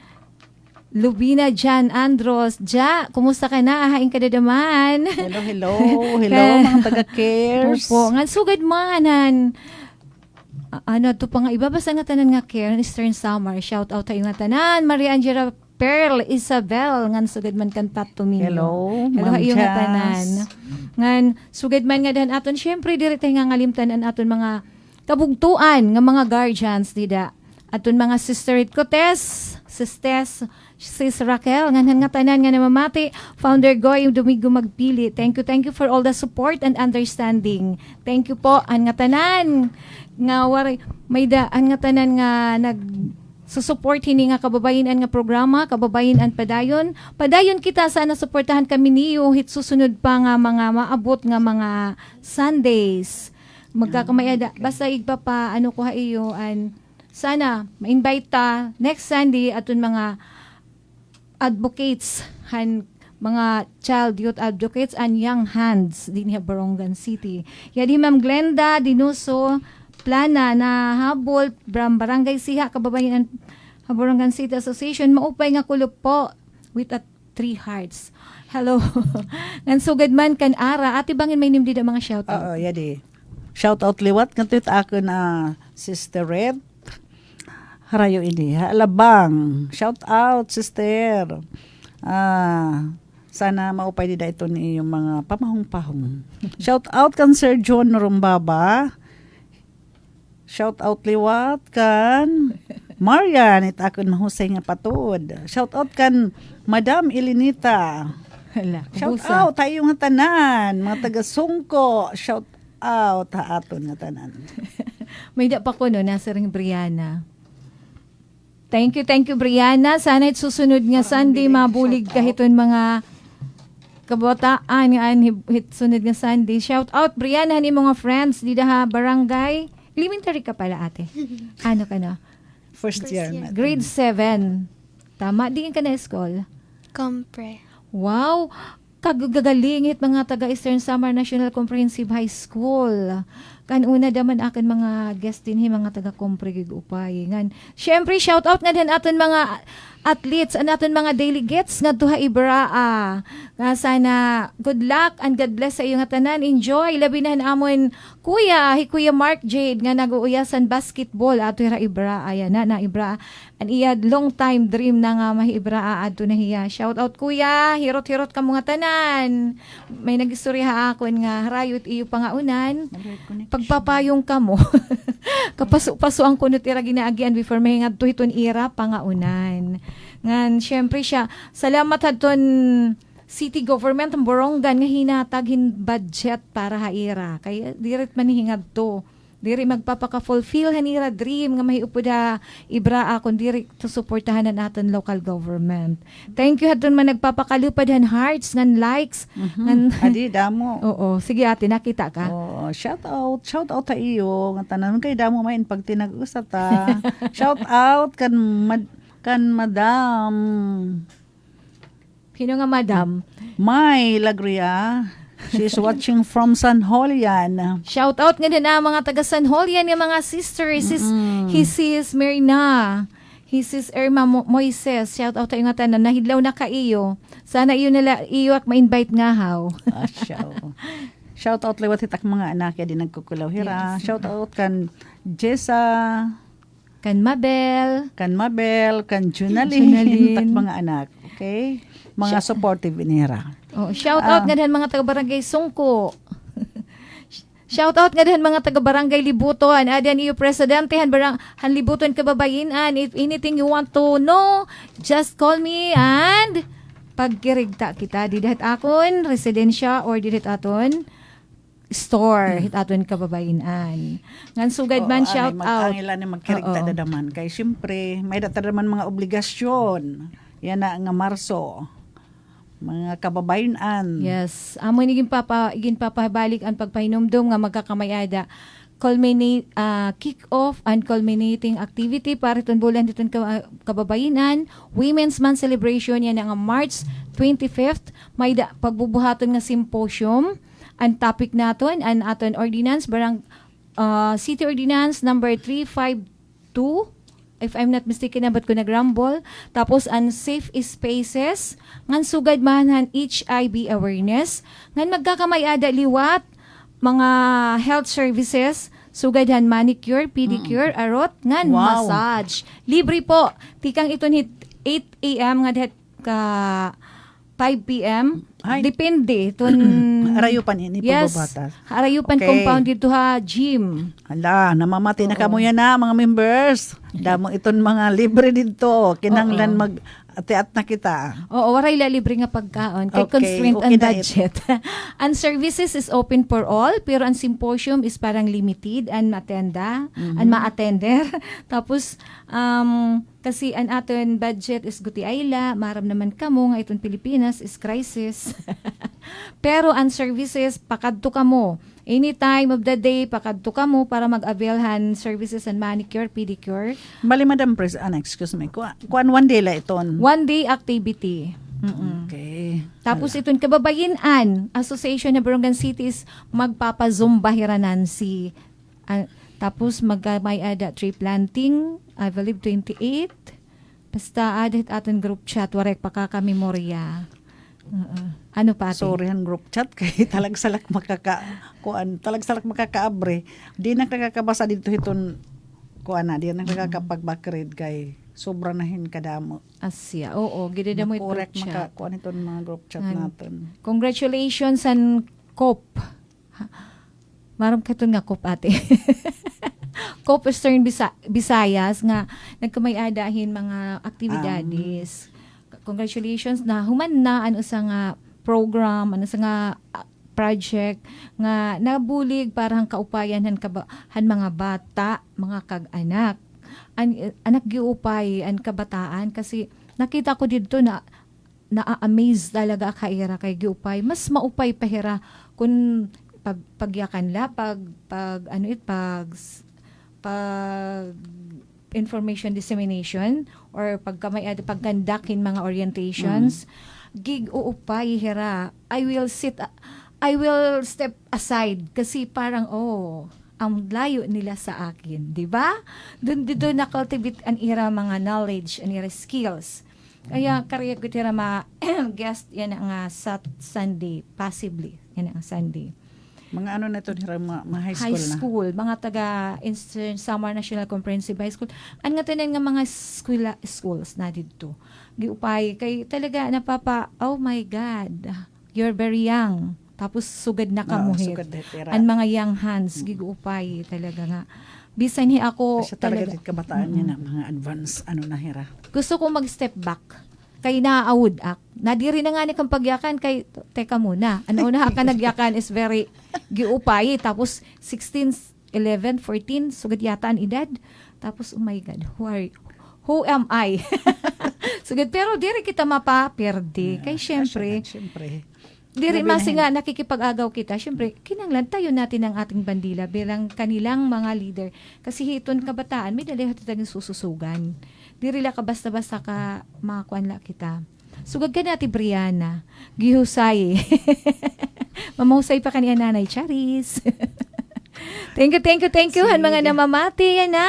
Lubina Jan Andros. Ja, kumusta ka na? Hain ka dida man? Hello, hello. Hello, mga taga-cares. Opo. Ngan sugad man han, a-, ano, ito pa nga, ibabasa nga tanan nga care, Eastern Samar. Shout out ha iyo nga tanan. Maria Angela Pearl Isabel, ngan sugad man kan Pat Tomino. Hello, hello, ha iyo nga tanan. Ngan sugad man ngada han aton, syempre, diri ta hingangalimtan an aton mga kabugtoan nga mga guardians dida. Aton mga sister ko, Tess, Sis Tess, Sis Raquel, ngan han ngatanan nga namamati, Founder Goy Domingo Magpili. Thank you, thank you for all the support and understanding. Thank you po, han ngatanan nga waray, may da, han ngatanan nga nag-susupport hini nga kababayin-an nga programa, Kababayin-an Padayon. Padayon kita, sana suportahan kami niyo hit susunod pa nga mga maabot nga mga Sundays. Magkakamay-ada. Basta igpapa-, ano ko ha iyo, an sana ma-invite ta next Sunday aton mga advocates, han mga child youth advocates and young hands dinhi ha Borongan City. Yadi hi Ma'am Glenda Dinuso, Plana nahabol from Barangay Siha, Kababayen-an Haborongan City Association, maupay nga kulop po with a three hearts. Hello. Ngan sugad man kan Ara, ate bangin may-ada dida mga shout out. Oo, yadi. Shout out liwat ngadto it akon, ah, Sister Red. Harayo ini, ha, Alabang. Shout out, sister. Ah, sana maupay dida iton iyo mga pamahong-pahong. Shout out kan Sir John Rumbaba. Shout out liwat kan Marian, it akon mahusay nga patuod. Shout out kan Madam Elinita. Hala, shout out ha iyo ngatanan, mga taga Sungko. Shout out ha aton ngatanan. May-ada pa kuno, nasiring Brianna. Thank you, thank you, Brianna. Sana it susunod nga Sunday, mabulig ka hiton mga kabataan nga an hit sunod nga Sunday. Shout out, Brianna, han imo nga friends dida ha barangay. Elementary ka pala, ate. Ano ka na? First year na. Grade seven. Tama, diin ka na school? Compre. Wow! Kagagagaling hit mga taga Eastern Samar National Comprehensive High School. Kan una da man akon mga guest dinhi, mga taga Compre gud upay. Ngan, syempre, shout out ngada han aton mga athletes, an aton mga delegates ngadto ha Ibraa. Nga sana, good luck and God bless sa iyo ngatanan. Enjoy, labi na han amon kuya, hi Kuya Mark Jade, nga nag-uuyasan basketball adto hira Ibraa. Yana na, Ibraa. An iya long time dream na nga mahi-Ibraa adto na hiya. Shout out, kuya. Hirot-hirot kamo ngatanan. May nag-istorya ha akon nga harayo it iyo pangaunan. Pagpapayong kamo. Kapaso-pasoan kuno it ira ginaagian before mahingadto hiton ira pangaunan. Ngan, syempre siya, salamat hadton city government han Borongan nga hinatag hin budget para ha ira. Kay diri it man hingadto. Diri magpapaka-fulfill han ira dream nga mahiupod ha Ibraa kon diri to suportahan han aton local government. Thank you hadton man nagpapakalupad han hearts ngan likes. Adi, damo. Oo, sige ate, nakita ka. Oo, shout out, shout out ha iyo ngatanan kay damo man pagtinag-usa ta. Shout out kan mad-, kan Madam Hin-o nga madam? May Lagria. She's watching from San Julian. Shout out ngada ha mga taga San Julian nga mga sisters. Hi sis Merna. Hi sis Irma Mo-, Moises. Shout out ha iyo ngatanan. Nahidlaw na ka iyo. Sana iyo na la, iyo ak ma-invite ngahaw. Shout out liwat hit ak mga anak ya di nagkukulaw hira. Shout out kan Jessa. Kan Mabel. Kan Mabel, kan Junalyn, tak mga anak. Okay? Mga supportive ini hira. Oh, shout out ngada han mga taga Barangay Sungko. Shout out ngada han mga taga Barangay Libuton. Adi an iyo presidente han barang-, han Libuton Kababayen-an. If anything you want to know, just call me and pagkirigta kita. Dida hit akon residensya or dida hit aton store hit aton kababayen-an. Ngan sugad man, shout out. Mag-angil ani magkirigta dadaman kay siyempre may-ada ta dadaman mga obligasyon. Yana nga Marso. Mga kababayen-an. Yes. Amo ini ginpapa-, ginpapabalik an pagpahinumdom nga magkakamay-ada culminate, ah, kick-off and culminating activity para hiton bulan hiton ka-, kababayen-an, Women's Month celebration yana nga March twenty-fifth. May-ada pagbubuhaton nga symposium. An topic naton, an aton ordinance, barang-, ah, City Ordinance number three five two, if I'm not mistaken, ambot ko nag-rumble. Tapos, an safe spaces, ngan sugad man han H I V awareness, ngan magkakamay-ada liwat, mga health services, sugad han manicure, pedicure, arot, ngan massage. Libre po. Tikang iton hit eight A M ngadto hit ka five P M. Ay. Depende. Ton, harayo pa ini, yes, pagbabatas. Harayo pa compound didto ha gym. Hala, namamati na kamo yana, mga members. Damo iton mga libre didto. Kinahanglan mag-atiat na kita. Oo, waray la libre nga pagkaon. Kay constraint an budget. An services is open for all, pero an symposium is parang limited an ma-attenda, an ma-attender. Tapos, um, Kasi an aton budget is gutiay la, maaram naman kamo nga iton Pilipinas is crisis. Pero an services, pakadto kamo. Any time of the day, pakadto kamo para mag-avail han services han manicure, pedicure. Bali, Madam Pres-, ano, excuse me, kuan, one day la iton. One day activity. Okay. Tapos iton kababayen-an, Association of Borongan Cities, magpapa-Zumba hira Nancy. Ah, Tapos magkamay-ada tree planting, I believe twenty-eight. Basta aada hit aton group chat, waray ak pakakamemorya. Oo. Ano pa, ate? Sorry han group chat kay talagsa la ak makaka-, kuan, talagsa la ak makakaabri. Di na ak nakakabasa didto hiton, kuan na, di na ak nakakapag-backread kay sobra na hin kadamo. Asya, oo, gidadamo it group chat. Makorek maka-, kuan hiton mga group chat naton. Congratulations han COP. Ha, maaram ka hiton nga COP, ate. COP Eastern Bisa-, Visayas nga nagkamay-ada hin mga aktibidades. Congratulations, nahuman na an usa nga program, an usa nga, ah, project nga nabulig para han kaupayan han kaba-, han mga bata, mga kag-anak. An, an naggiupay an kabataan kasi nakita ko didto na naa-amaze talaga ak ha ira kay giupay. Mas maupay pa hira kun pag-, pagyakan la, pag, pag, ano it, pag, pag information dissemination or pagkamay-ada, pag-conduct hin mga orientations. Gig-uupay hira. I will sit, I will step aside kasi parang, oh, ang layo nila sa akin, di ba? Dun, didto na-cultivate an ira mga knowledge, an ira skills. Kaya karuyag gud hira ma-guest yana nga Sat-, Sunday, possibly, yana nga Sunday. Mga ano na ito, hira, mga, mga high school na? High school, mga taga Eastern Samar National Comprehensive High School. An ngatanan nga mga eskwela, schools na didto. Giupay, kay talaga napapa-, oh my God. You're very young. Tapos sugad na kamo hit. An mga young hands, gig-uupay talaga nga. Bisan hi ako talaga. Kabataan niya na, mga advance, ano na hira. Gusto ko mag-step back. Kay naaawod ak. Nadiri na ngani kan pagyakan kay, teka muna. An una ha kan nagyakan is very giupay. Tapos sixteen, eleven, fourteen, sugad yata an edad. Tapos, oh my God, who are, who am I? Sugad, pero diri kita mapaperde. Kay syempre, diri masi nga nakikipag-agaw kita, syempre, kinahanglan tayo natin ang ating bandila bilang kanilang mga leader. Kasi hiton kabataan, may dali hito tagin sususugan. Diri la ka basta-basta ka makakuan la kita. Sugad ka na, Ate Brianna. Gihusay. Mamahusay pa kaniya nanay. Charis. Thank you, thank you, thank you. Han mga namamati, yana.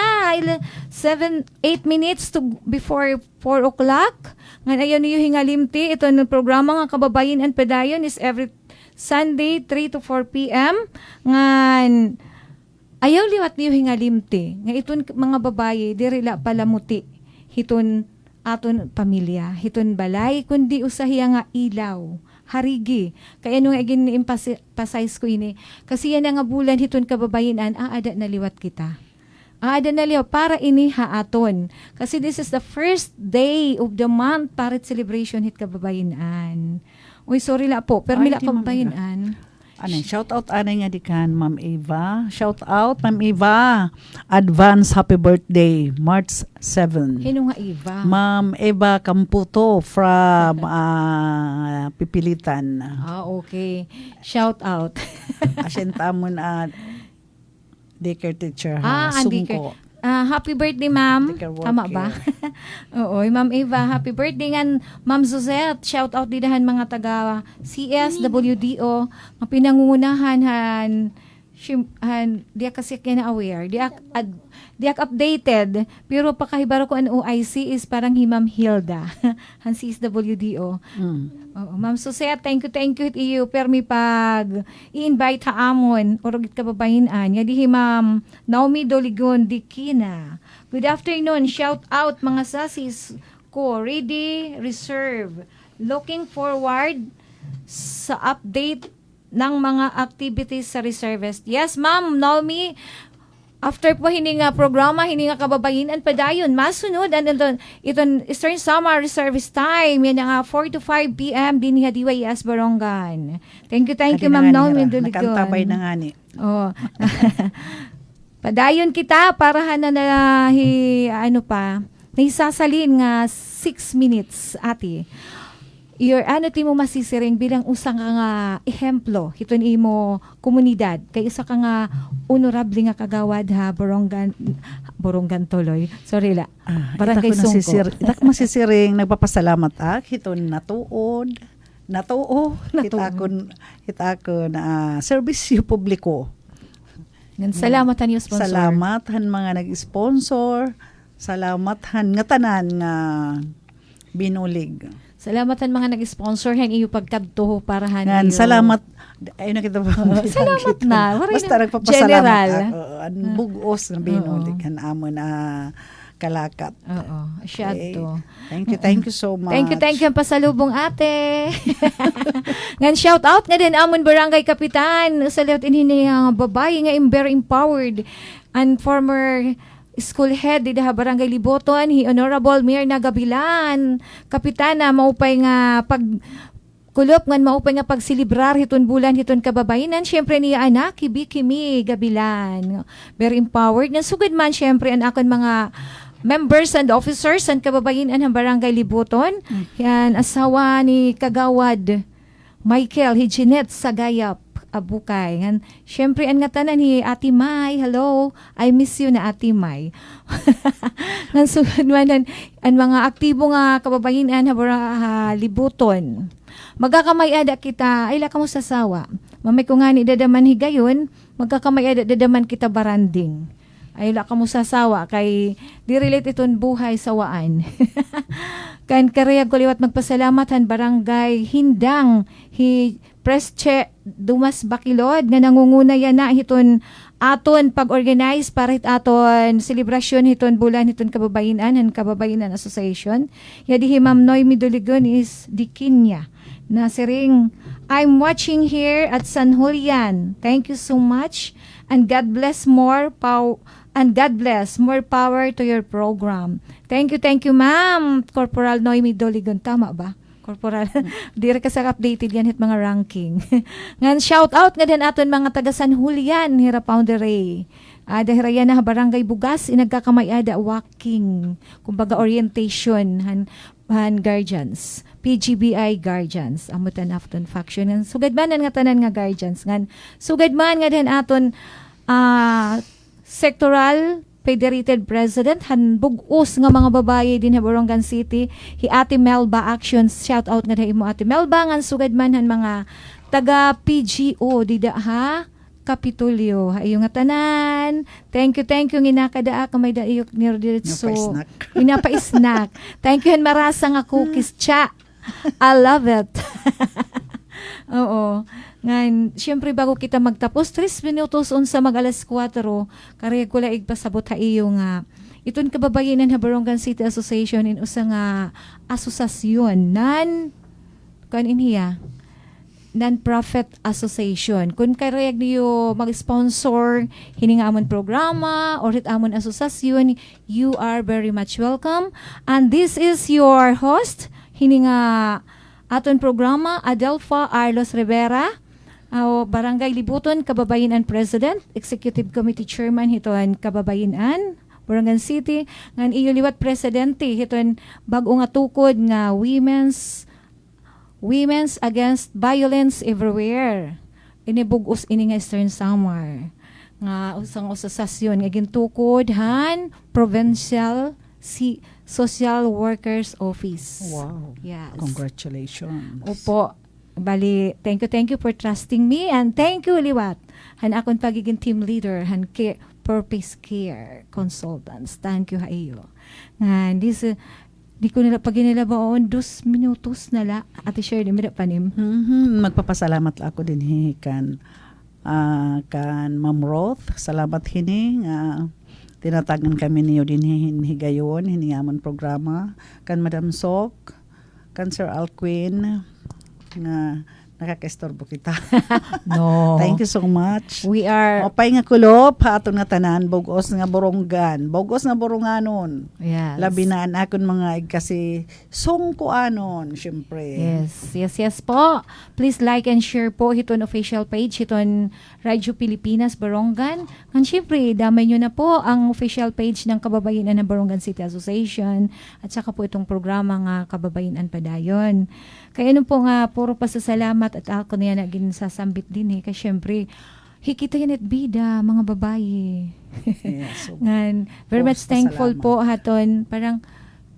Seven, eight minutes to before four o'clock. Ngan ayaw niyo hingalimti, iton programa nga Kababayin-an Padayon is every Sunday, three to four p.m. Ngan ayaw liwat niyo hingalimti nga iton mga babaye diri la palamuti hiton aton pamilya, hiton balay, kundi usa hiya nga ilaw, harigi. Kay ano nga igin-emphasize ko ini? Kasi yana nga bulan hiton kababayin-an, aada na liwat kita. Aada na liwat para ini ha aton. Kasi this is the first day of the month para it celebration hit kababayin-an. Uy, sorry la po, permi la kababayin-an. Ano, shout out anay nga di kan Ma'am Eva. Shout out, Ma'am Eva. Advance happy birthday, March seven. Hino nga Eva? Ma'am Eva Camputo from, ah, Pipilitan. Ah, okay. Shout out. Asya it amon, ah, daycare teacher ha Sungko. Ah, happy birthday, ma'am. Tama ba? Oo, Ma'am Eva, happy birthday. Ngan Ma'am Suzette, shout out dida han mga taga C S W D O, nga pinangungunahan han, han, di ak kasi kaya na-aware, di ak, ad-, di ak updated, pero pakahibaro ko an O I C is parang hi Ma'am Hilda, han C S W D O. Oo, Ma'am Suzette, thank you, thank you, it iyo permi pag-i-invite ha amon, urog it kababayin-an. Ngadi hi Ma'am Naomi Doligon Dikina. Good afternoon. Shout out, mga sasis ko. Ready, reserve. Looking forward sa update ng mga activities sa reservist. Yes, Ma'am Naomi. After po hini nga programa, hini nga Kababayin-an Padayon, masunod an iton, iton Eastern Samar Reservist Time. Yana nga four to five p.m. dinhi ha D Y S Borongan. Thank you, thank you, Ma'am Naomi Doligon. Nakantabay na ngani. Oh. Padayon kita para hana na hi, ano pa, nahisasalin nga six minutes, ate. Your, ano it imo masisiring bilang usa ka nga ehemplo hiton imo komunidad, kay usa ka nga honorable nga kagawad ha Borongan, Borongan tuloy. Sorry la. Barangay Sungko. It ak masisiring, nagpapasalamat ak hiton natuod, natuo, hit akon, hit akon, ah, serbisyo publiko. Ngan salamat han iyo sponsor. Salamat han mga nag-sponsor. Salamat han ngatanan nga binulig. Salamat han mga nag-sponsor han iyo pagkadto para han iyo. Ngan salamat. Ay, na kita pa. Salamat na. Basta nagpapasalamat ako. An bug-os nga binulig han amon, ah, kalakat. Oo, siya to. Thank you, thank you so much. Thank you, thank you. An pasalubong, ate. Ngan shout out ngada han amon barangay kapitan. Usa liwat ini nga babayi nga im-, very empowered. An former school head dida ha Barangay Liboton, hi Honorable Mirna Gabilan. Kapitana, maupay nga pag- kulop ngan maupay nga pagselebrar hiton bulan hiton kababayen-an, siyempre, an iya anak, hi Vicky May Gabilan. Very empowered. Ngan sugad man, siyempre, an akon mga members and officers han kababayen-an han Barangay Liboton. An asawa ni Kagawad Michael, hi Jeanette Sagayap Abukay. Ngan, siyempre, an ngatanan, hi Ate May. Hello. I miss you na, Ate May. Ngan sugad man an, an mga aktibo nga kababayen-an ha Bura-, ha Liboton. Magkakamay-ada kita, ay, la kamo sasawa. Mamay ko ngani dida man higayon, magkakamay-ada dida man kita baranding. Ay, la kamo sasawa, kay diri la iton buhay sawaan. Kan karuyag ko liwat magpasalamat han Barangay Hindang, hi Presche Dumas Bakilod, nga nangunguna yana hiton aton pag-organize para hit aton selebrasyon hiton bulan hiton kababayen-an, han Kababayen-an Association. Yadi hi Ma'am Noemi Doligon is Dikinya. Nasiring, "I'm watching here at San Julian. Thank you so much. And God bless more pow-, and God bless. More power to your program." Thank you, thank you, ma'am. Corporal Noemi Doligon. Tama ba? Corporal. Diri ka sa updated yan hit mga ranking. Ngan shout out ngada han aton mga taga San Julian, hira Founder Ray. Ada hira yana ha Barangay Bugas, nagkakamay-ada walking. Kumbaga orientation han, han guardians. P G B I guardians. Amo tan afton faction. Ngan sugad man an ngatanan nga guardians. Ngan sugad man ngada han aton, ah, sectoral federated president han bug-os nga mga babayi dinhi ha Borongan City, hi Ate Melba Actions. Shout out ngada ha imo, Ate Melba, ngan sugad man han mga taga P G O dida ha Kapitolyo. Ha iyo ngatanan. Thank you, thank you. Nginakada ako, may da iyo nirdiritso. Napa-snack. Nginapa-snack. Thank you han marasa nga cookies. Cha. I love it. Oo. Ngan, siyempre, bago kita magtapos, tres minutos, unsa mag-alas kuwatro, karuyag ko la igpasabot ha iyo nga iton Kababayen-an ha Borongan City Association in usa nga asosasyon, non, kuan in hiya, non-profit association. Kun karuyag niyo mag-sponsor hini nga amon programa or hit amon asosasyon, you are very much welcome. And this is your host, hini nga aton programa, Adelfa Arlos Rivera, ah, Barangay Liboton Kababayen-an President, Executive Committee Chairman hiton Kababayen-an, Borongan City, ngan iyo liwat presidente hiton bag-o nga tukod nga Women's, Women's Against Violence Everywhere. Ini bug-os ini nga Eastern Samar. Nga usa nga asosasyon nga gintukod han Provincial si-, Social Workers Office. Wow. Yes. Congratulations. Opo. Bali, thank you, thank you for trusting me, and thank you liwat han akon pagiging team leader han Care, Purpose Care Consultants. Thank you ha iyo. Ngan, this, uh, di ko na la paginilabaon, dos minutos na la. Ate Shirley, may da pa nim. Mhm. Magpapasalamat la ako dinhi kan, ah, kan Ma'am Roth. Salamat hini nga tinatagan kami niyo dinhi hin-, higayon, hini amon programa. Kan Madam Sok, kan Sir Alquin, nga nakakaistorbo kita. No. Thank you so much. We are. Maupay nga kulop ha aton ngatanan, bug-os nga Borongan, bug-os nga Boronganon. Yes. Labi na an akon mga igkasisungkuanon, syempre. Yes, yes, yes po. Please like and share po hiton official page hiton Radyo Pilipinas Borongan. Ngan syempre, idamay niyo na po ang official page ng Kababayen-an ha Borongan City Association at saka po itong programa nga Kababayen-an Padayon. Kay ano po nga, puro pasasalamat at ako na yana ginsasambit dinhi. Kay syempre, hi kita yana it bida, mga babayi. Yes, so, ngan, very much thankful po haton, parang,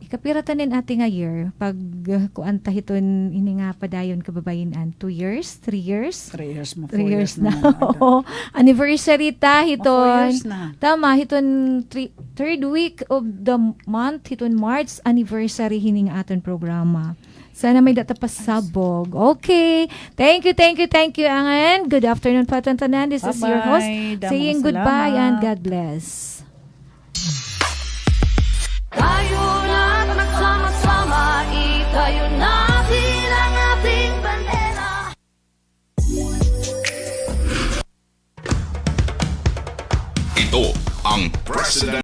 Kapira ta nin ati nga year? Pag, uh, kuan ta hiton ini nga padayon kababayin-an, two years, three years? Three years, ma-four years na. Oo. Anniversary ta hiton. Tama, hiton three, third week of the month, hiton March, anniversary hini nga aton programa. Sana may data pasabog. Okay. Thank you, thank you, thank you, Angan. Good afternoon pa aton tanan. This is your host, saying goodbye and God bless.